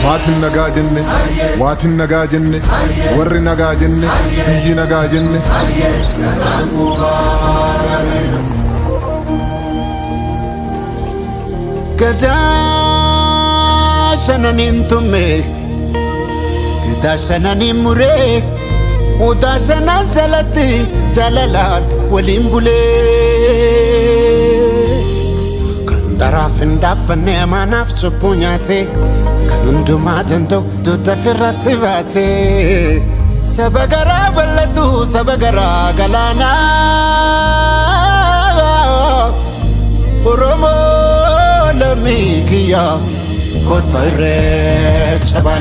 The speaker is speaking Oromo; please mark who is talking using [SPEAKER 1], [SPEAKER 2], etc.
[SPEAKER 1] Maatiin nagaa jenne, waatiin nagaa jenne, warri nagaa jenne, biyyi nagaa jenne.
[SPEAKER 2] Gadaa shananiin tumme, gadaa shananiin muree, odaa shanan jalatti jaalalaan waliin bulee. Kan daraaf hin dhaabbanne amaanaaf cubbuu nyaate, kan hundumaa danda'u dugda ofirratti baate. Saba garaa bal'atu, saba garaa galaanaa. Oromoo lammii kiyya, kottu Irreecha baana.